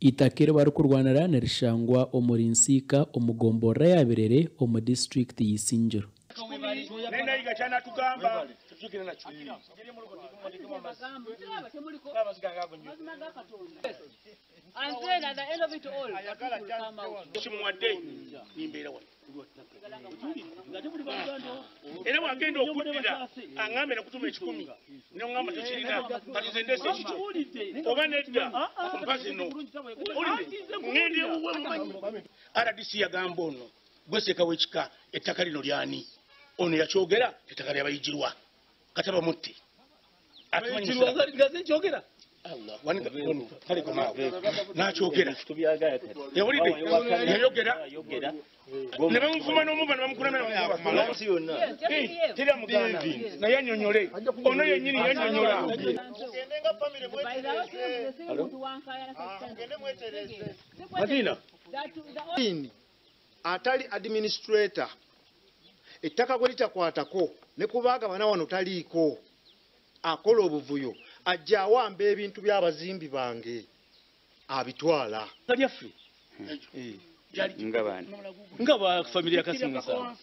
Eitaka eri barikurwanira nirishangwa omuri Nsiika omu gomborora ya Birere omu disiturikiti ya Isingiro. Era bwagenda okuddira aŋŋambe nakutuma ekikumi noŋŋamba tokirina, kati nze ndeese ekikyo oba nedda, mpa zino. Ŋŋenda ewuwe mumanyi. Rdc yagamba ono gwe seeka w'ekika ettaka lino lyani? Ono yakyogera ettaka lyabayigirwa kata bamutte. Nakyogera yawulidde yayogera ne bamuvuma n'omuva ne bamukunamtera naye anyonyole ono yennyini yanyonyola. Madina atali administrator ettaka gwe litakwatako ne kubaaga bana wano taliiko akola obuvuyo ajja awamba ebintu by'abazimbi bange abitwala. Lyaffe nga ba family ya Kasimu Musango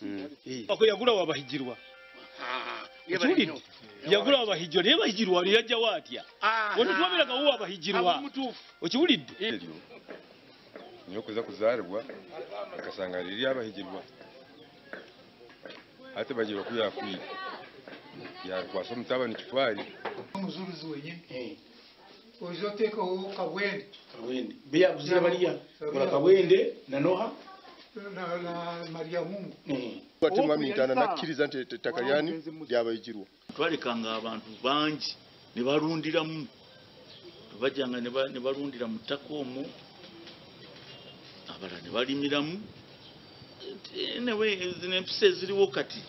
ako yagula wabahigirwa okiwulidde yagula wabahigirwa naye bahigirwa wano yajjawo atya wano twaberaga wo wabahigirwa okiwulidde niyo kuza kuzaalibwa akasanga riri abahigirwa ate bagirwa ku yafiire yakwasa omutabani Kitwari omuzuruzi wenyini oija oteekaho Kabwende Kabwende beyaguzire baliya gula Kabwende na Noha na Maria Mungu ate mwami Ntana nakkiriza nti ettaka lyani lyabayigirwa. Twalekanga abantu bangi ne balundiramu, bajjanga ne balundira mu ttaka omwo, abalala ne balimiramu. Anyway, zino empisa eziriwo kati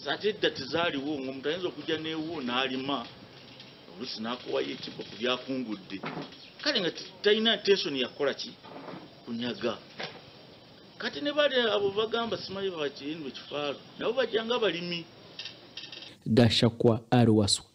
ate edda tezaaliwo, ng'omuntu ayinza okujja n'ewuwo n'alima oluusi n'akuwayo ekibbo ku byakungudde, kale nga talina intention yakukola ki kunyaga. Kati ne bali abo bagamba simanyi bakirindwe kifaalo, nabo bajja nga balimi. Gashakwa ari Waswa.